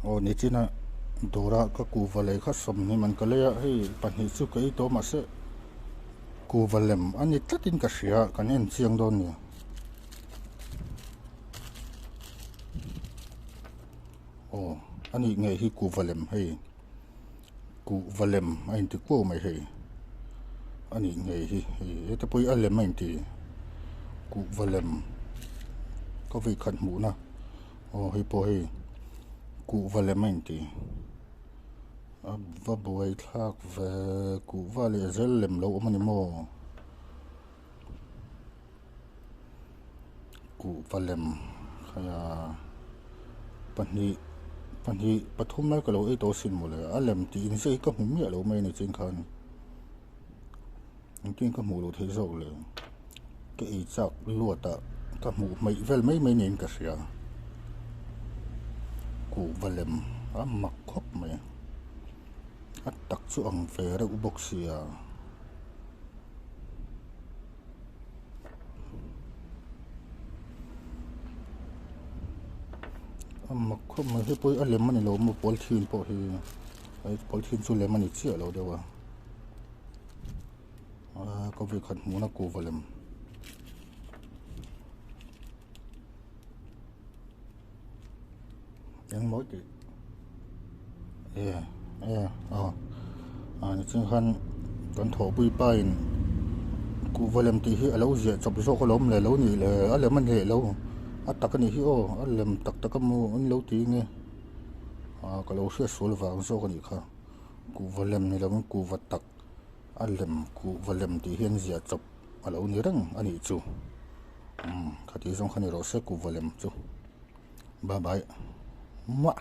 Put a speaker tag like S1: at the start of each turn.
S1: Aw nichina dawra ka kuhva lei kha sawmhnih man ka lei a hei pahnih chu ka ei tawh mahse kuhva lem a ni tlatin ka hria kan en chiang dawn ni. Aw a nih ngei hi kuhva lem hei kuhva lem a inti kuau mai hei a nih ngei hi hei heta pawh hi a lem a inti kuhva lem ka vawikhat hmuhna. Aw hei pawh hei kuhva lem a inti a va buai thlak ve kuhva leh zel lem lo awm a ni maw kuhva lem khaia pahnih pahnih pathum lai ka lo ei tawh asin mawle a lem tih in ziah hi ka hmu miah lo mai a ni chin khan engtin ka hmuh loh theih zawk le ka ei chak luat ah ka hmuh hmaih vel mai mai niin ka hria kuhva lem a mak khawp mai a tak chu ang ve reuh bawk sia. A mak khawp mai hei pawh hi a lem a ni lo maw polythene pawh hi polythene chu lem a ni chiah lo deuh a. Aa ka vawikhat hmuhna kuhva lem. Engmaw tih e e aw ah nichhin khan kan thawhpui pa in kuhva lem tih hi a lo ziah chawp zawk alawm le lo nih le a lem a ni leh lo a tak a nih hi aw a lem tak tak a maw an lo ti nge ah ka lo hriat sual vang zawk a nih kha. Kuhva lem ni lovin kuhva tak a lem kuhva lem tih hian ziah chawp a lo ni reng a nih chu umm khati zawng kha ni rawh se kuhva lem chu bye bye muah.